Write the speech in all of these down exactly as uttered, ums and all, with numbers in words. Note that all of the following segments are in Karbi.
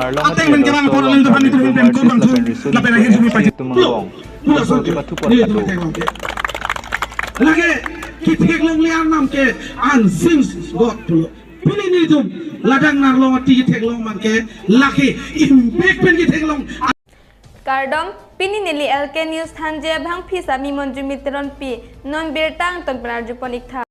Ateng men kelang por alin tepan itu pen kurang tu lapen akhir sumi pajit. Pulo, pulo so kepathu pon padu. Lagi kithek longle anam ke unseen God pulo. Pini nelitum ladak Narlongati kethek long abang ke lake impact pen kethek long. Kardom, pini neli L K News Thanjai abang phi sami Monjumi Teronpi, non birta angton pen arjupon iktha.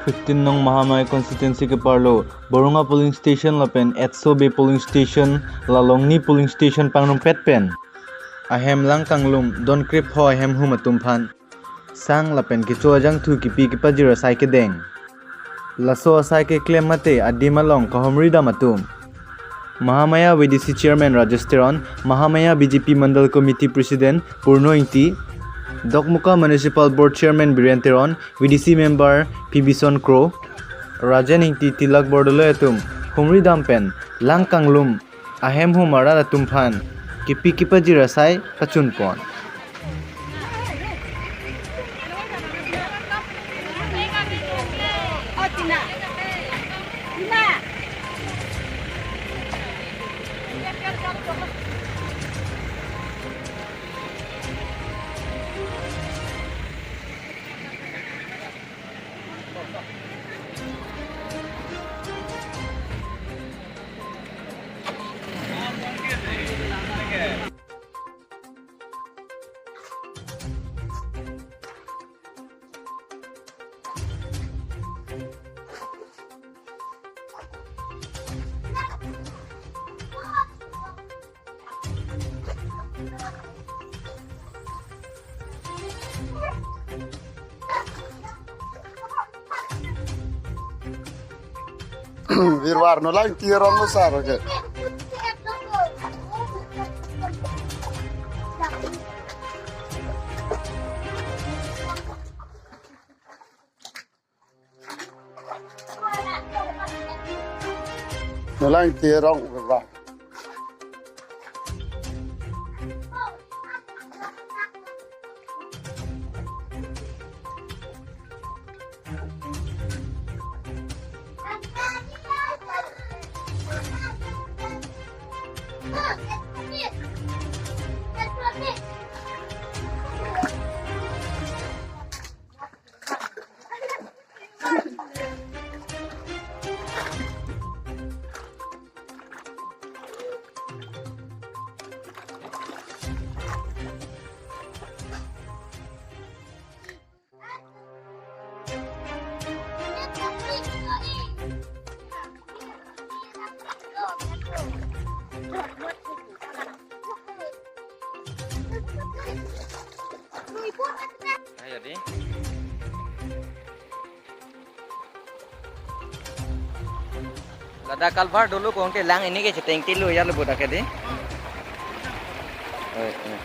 Fifteen nong Mahamaya constituency keparlo Borunga polling station lapen Etso Bey polling station, Lalongni polling station pangrumpet pen ahem lang kanglum don krepho ahem hum atum aphan sang lapen kecho ajangthu kipi kepajir asai kedeng. Laso asai keklem mate adim along kahumri dam atum Mahamaya V D C Chairman Rajesh Teron, Mahamaya B J P Mandal Committee President Purno Ingti, Dokmoka Municipal Board Chairman Biren Teron, V D C Member P Bison Kro, Rajen Ingti, Tilak Bordoloi atum humri dam pen lang kanglum ahem hum arat atum aphan kipi kepajir asai kachunpon. Virwar no lang tirong no sar ke. Nalang tirong ba. Ayo, di. Ladak culvert dolo kong ke lang ini ke cheteng tilu ya lebu dak ke di. Eh, eh.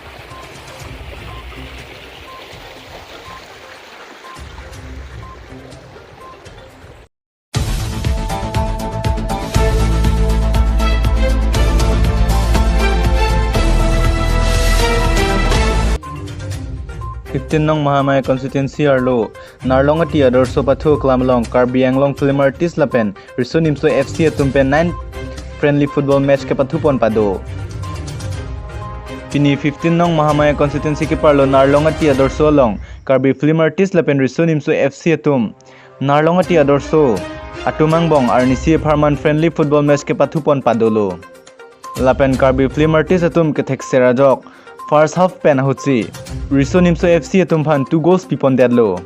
Fifteen nong Mahamaya constituency arlo Narlongati Adorsho pathu aklam along Karbi Anglong film artist lapen Riso Nimso F C atum pen nine friendly football match kepathupon pado. Pini fifteen nong Mahamaya constituency keparlo Narlongati Adorsho along Karbi film artist lapen Riso Nimso F C atum Narlongati Adorsho atum angbong arnisi apharman friendly football match kepathupon padolo. Lapen Karbi film artist atum kethekser ajok first half pen ahutsi Riso Nimso F C atum aphan two goals pipondetlo.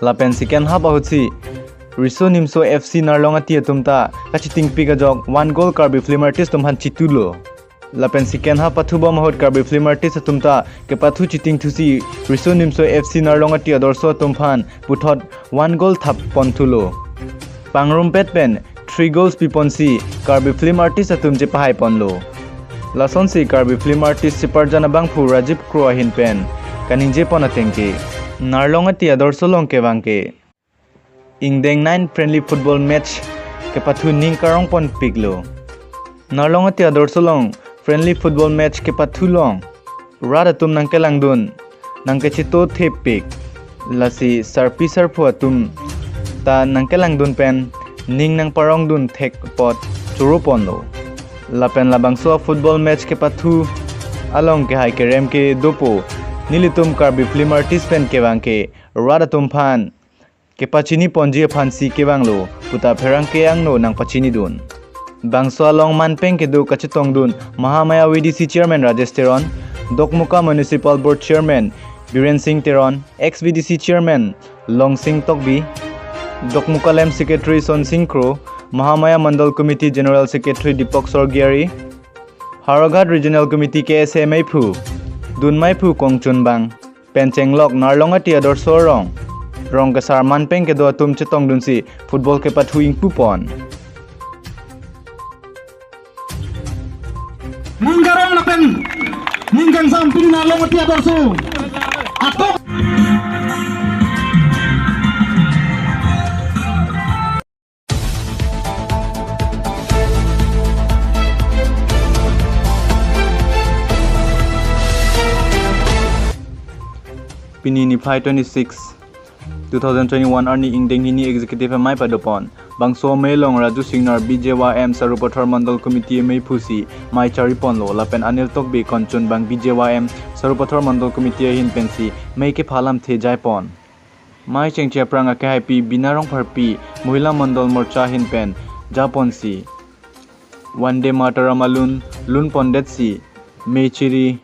Lapen second half ahutsi Riso Nimso F C Narlongati atum ta kachitingpik ajok one goal Karbi film artist atum aphan chitulo. Lapen second half pathubom ahut Karbi film artist atum ta kepathu chitingthusi Riso Nimso F C Narlongati Adorsho atum aphan puthot one goal thapponthulo. Pangrumpet pen three goals piponsi Karbi film artist atum chepahaiponlo. Lasonsi Karbi film artist cheparjan abangphu Rajiv Kro ahin pen kaningjepon atengke, Narlongati Adorsho along kevang ke ingdeng nine friendly football match kepathu ning karongponpiklo. Narlongati Adorsho along friendly football match kepathu along rat atum nangkelangdun nangkechito thepik. Lasi sarpi sarpo atum ta nangkelangdun pen ning nangparongdun thek apot choroponlo. Lapen labangso football match kepathu along kehai kerem ke dopo. Nelitum Karbi film artist pen kevang ke rat atum aphan kepachini ponji aphansi kevanglo puta pherangke angno nangpachinidun. Bangso along manpeng kedo kachetongdun Mahamaya V D C chairman Rajesh Teron, Dokmoka Municipal Board chairman Biren Singh Teron, ex V D C chairman Longsing Tokbi, Dokmoka lem secretary Sonsing Kro, Mahamaya Mandal Committee general secretary Deepak Sorgiari, Howraghat regional committee K S A meiphu, dun meiphu Kongchunbang, pen chenglok Narlongati Adorsho Rong, rong kesar manpeng kedo atum chetongdunsi football kepathu ingpupon. Ningkarong lapen ningkangsam pini Narlongati Adorsho atok. Pini niphai twenty-six, two thousand twenty-one arni ingdeng hini executive amei padopon. Bangso amei along Raju Singnar B J Y M Sarupathar Mandal Committee amei phusi mei chariponlo lapen Anil Tokbi Kongchunbang B J Y M Sarupathar Mandal Committee ahin pensi mei kepha alamthe jaipon. Mei chengche aphrang akehaipi Bina Rongpharpi Mohila Mandal Morcha ahin pen japonsi Vande Mataram alun lunpondetsi mei chiri,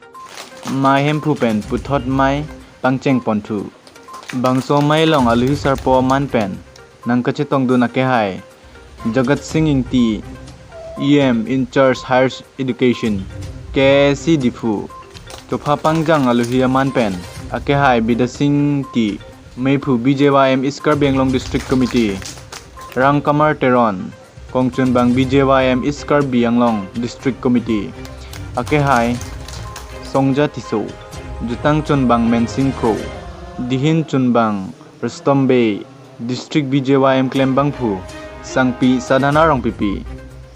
mei hemphu pen puthot mei pangchengponthu. Bangso amei along alohi sarpo aman pen nangkachetongdun akehai Jagat Singh Ingti, E M in charge Higher Education, K A A C Diphu, chopha pangjang alohi aman pen akehai Bidya Singh Ingti, meiphu B J Y M East Karbi Anglong District Committee, Rangkamar Teron, Kongchunbang B J Y M East Karbi Anglong District Committee, akehai Songja Tisso, Jutang Chunbang Mensing Kro, Dihin Chunbang Rustom Bey, District B J Y M klembangphu Sangpi Sadhana Rongpipi,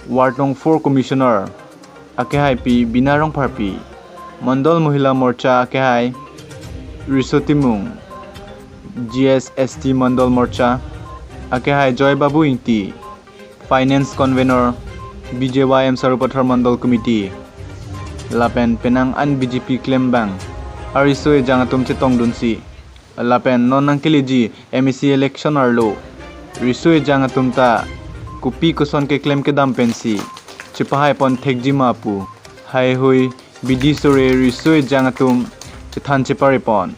Ward Nong four Commissioner akehaipi Bina Rongpharpi, Mandal Mohila Morcha akehai Riso Timung, G S S T Mandal Morcha akehai Joy Babu Ingti, Finance Convener B J Y M Sarupathar Mandal Committee, lapen penang an B J P klembang ariso ejang atum chetongdunsi, lapen non nangkeleji M A C election arlo riso ejang atum ta kopi koson keklem kedam pensi chepahai pon thekji ma pu haihui bidi sore riso ejang atum chethan chepare pon.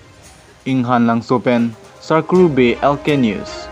Inghan Langso pen Sarkru Bey, L K News.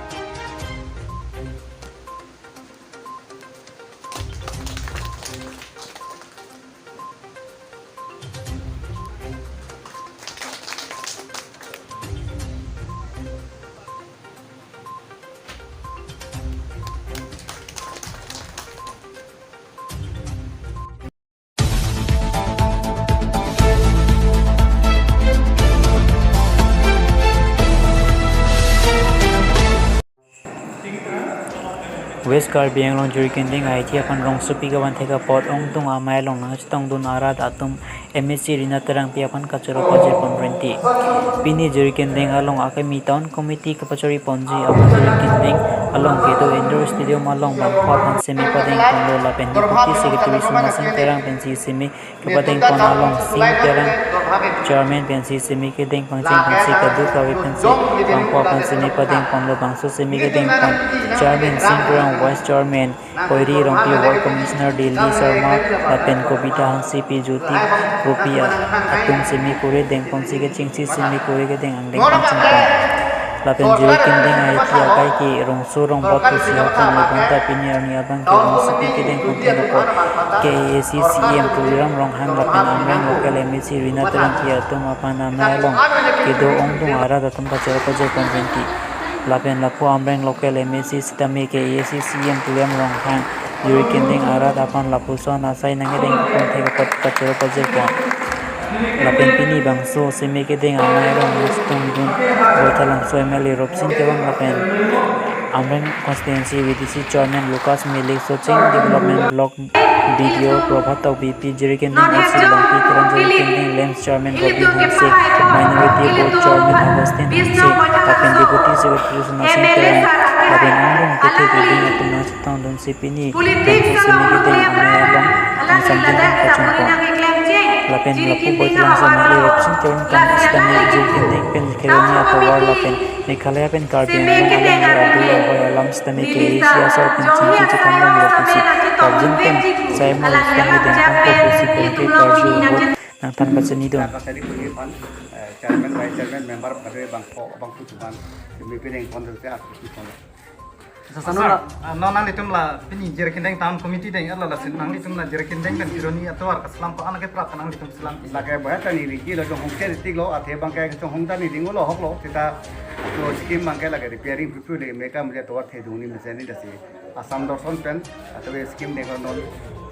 West Karbi Anglong Jirikinding I I T aphan rongsopi kevan thek apot ongdung amei along nangchetongdun arat atum M A C Rina Terangpi aphan kachoro pajirpon renti. Pini Jirikinding along akimi town committee kapachori ponji aphan Jirikinding along kedo indoor stadium along bangpho aphan semi padengponlo lapen Deputy Secretary Sona Singh Terang pensi semi kepadengpon along Singh Terang chairman pensi semi kedeng pangcheng pensi kadokave pensi bangpho aphan semi padengponlo. Bangso semi kedengpon chairman Singh Terang, vice chairman Koiri Rongpi, ward commissioner Delhi Sharma lapen Kobita Hansepi, Jyoti Kropi a-, atum semi kore dengponsi kechengsi semi kore kedeng angdeng pangchengpon. Lapen Jirikinding I I T akai ke rongso rongbak pusi hakan, labangta pini arni abang ke rongsopi kedengpon thek apot K A A C C E M Tuliram Ronghang lapen Amreng local M A C Rina Terangpi atum aphan amei along kedo ongdung arat atum kachoro pajirpon renti. Lapen lapu Amreng local M A C sitame K A A C C E M Tuliram Ronghang Jirikinding arat aphan lapuson asai nangkedengpon thek apot kachoro pajirpon. Lapen pini bangso semi kedeng amei along nangchetongdun Baithalangso M L A Ropsing Teron lapen Amreng constituency V D C chairman Lucas Milik, Socheng Development Block B D O Prabhat Tokbipi, Jirikinding S C Longpi Teron, Jirikinding LAMPS chairman Robin Hanse, minority board chairman Augustine Hanse, lapen deputy secretary Sona Singh Teron, lapen ongdung kethe keding atum nangchetongdunsi pini bangso semi kedeng amei along Pen lapu boi telang sama le election term kan sitame jirikindeng pen keroni atovar lapen Meghalaya pen Karbi Anglong along le adu ahoi alam sitame K A A C asor pen chingki chethang damlo pusi karjin pen sai mo sitame dengpon po pusi pen ke karju ahut nangthan pachini dun. Kasari puji pan, eh, chairman, vice chairman, member kadoi bangpho, bangphu chuban, M P dengpon dose apusi pon. Sir, ah, non nanglitum la pini jirikindeng town committee deng ala lasin nanglitum la jirikindeng pen keroni atovar kaslam pa anake prap nanglitum selam. Lake bahar tani ringki lo, chonghong se ritik lo, athe bangke chonghong tani ringo lo hok lo, sita to scheme bangke lake repairing pipu le meka muje atovar thedung ni mesen ni dasi Assam Darshan pen, atau scheme deng non,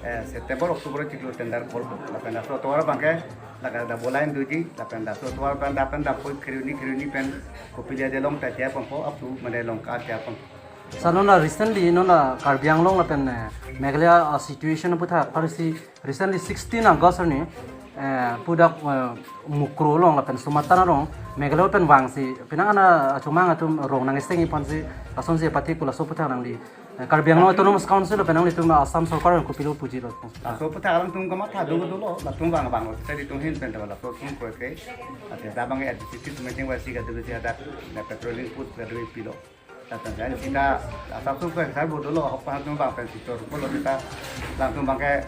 eh, September, October chiklo tender call, lapen laso atovar bangke lake da bolai duji, lapen laso atovar pen da pen da poi keroni keroni pen kopili aja long ta jai pangko up to mane long ka jai pangko. Sir, non la recently non la Karbi Anglong lapen, eh, Meghalaya, ah, situation aputhak parsi recently sixteen August arni, eh, pudak, eh, Mukroh along lapen Sumatra along Meghalaya pen vangsi penang ana achomang atum rong nang isteng ipansi lasonsi pati kula so aputhak nangli, eh, Karbi Anglong Autonomous Council lapen nanglitum Assam Sorkar kopilo puji lo. Laso aputhak alangtum kamatha do dolo, latum vang vanglo, sita itum hin pen dolo, laso atum koi ke. Athe da bang administrative meeting wasi kadu bisi ada na patrolling post kadu pilo. Tatan kan sita asap sup ke sar bodo lo, hok pahat tum bang pen sitor ko lo sita, latum bangke,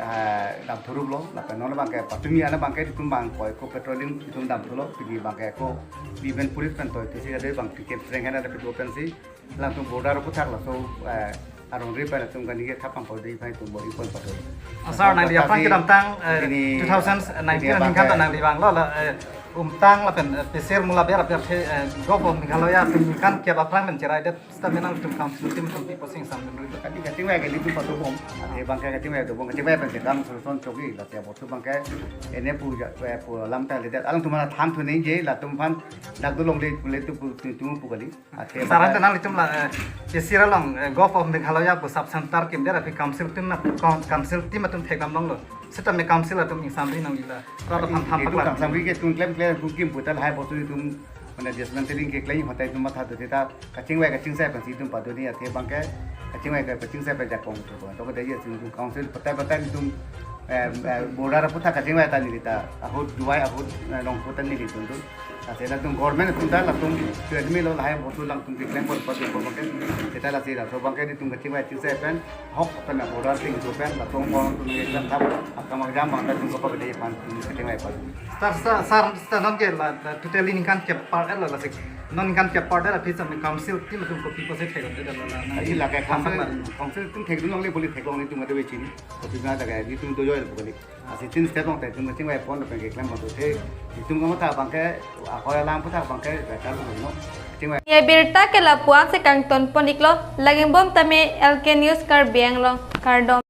eh, dam thurup lo, lapen non bangke patumi ana bangke itum bang koi ko patrolling itum dam thulo, pini bangke ko biben police pen toi, tisi ada bang piket sereng ada pitu pensi, latum border aputhak laso, eh, arong ri pen latum kani ke thapang podi pai tum bo ipon patrol. Ah, sir, nangli aphrang kedamtang, eh, ini, two thousand nineteen ini ningkan abang ta nangli vanglo la, eh, umtang lapen, eh, P C R mula ber apya phe, eh, Govt of Meghalaya atum ningkan kep aphrang pen cherai det sitame nangtum council team atum pi posing sam pen ri. Kati kati wa kali tu patu bom. Ade bangke kati wa tu bom, kati wa pen kedam solution chogi, lati abo tu bangke ene pu ja, eh, pu lam ta le det. Alangtum mana than thu ningje, latum aphan dak dulong le, le tu pu, tu, tu pu kali. Ate sir, bangke ante nanglitum la, eh, P C R along, eh, Govt of Meghalaya pu sub center kim der aphi council team na, coun-, council team atum thekdam longlo. Sitame council atum ingsamri nangli la. Rata tham tham itum paklar. Council ke itum klem klem pu kim putal hai bosu itum mane dismantling keklem hotai itum matha do theta kachingvai kachingsai pensi itum padoni athe bangke kachingvai kachingsai pen jakong tu. To kede ye itum council patai patai itum, eh, eh, border aputhak kachingvai ta neli ta ahut duai ahut, eh, nong putan neli itum tu. Ase latum government atum ta latum tu admi lo lahai bosu latum keklem pon pon pon pon. Seta lasi laso bangke itum kachingvai chingsai pen hok pen na border ting tu pen latum pon tu neli klem thap akam jam bang ta itum kapabede pan itum kachingvai pan. Sir, sir, sir, sir, non ke la, la totally ningkan kep apar et lo lasik. Non ningkan kep apar det aphi sitame council team atum kopi pusi thek lo det la la. Ai lake council, council atum thekdun longle boli theklong itum ade chini. Kopi na lake itum do joy boli. Asi tin step long te itum kachingvai pon pen keklem pon tu the. Itum kamatha bangke ahoi alam aputhak bangke better lo no. Kachingvai. Ye birta ke lapu-an si kangton pon iklo, laging bom tame L K News Karbi Anglong, kardom.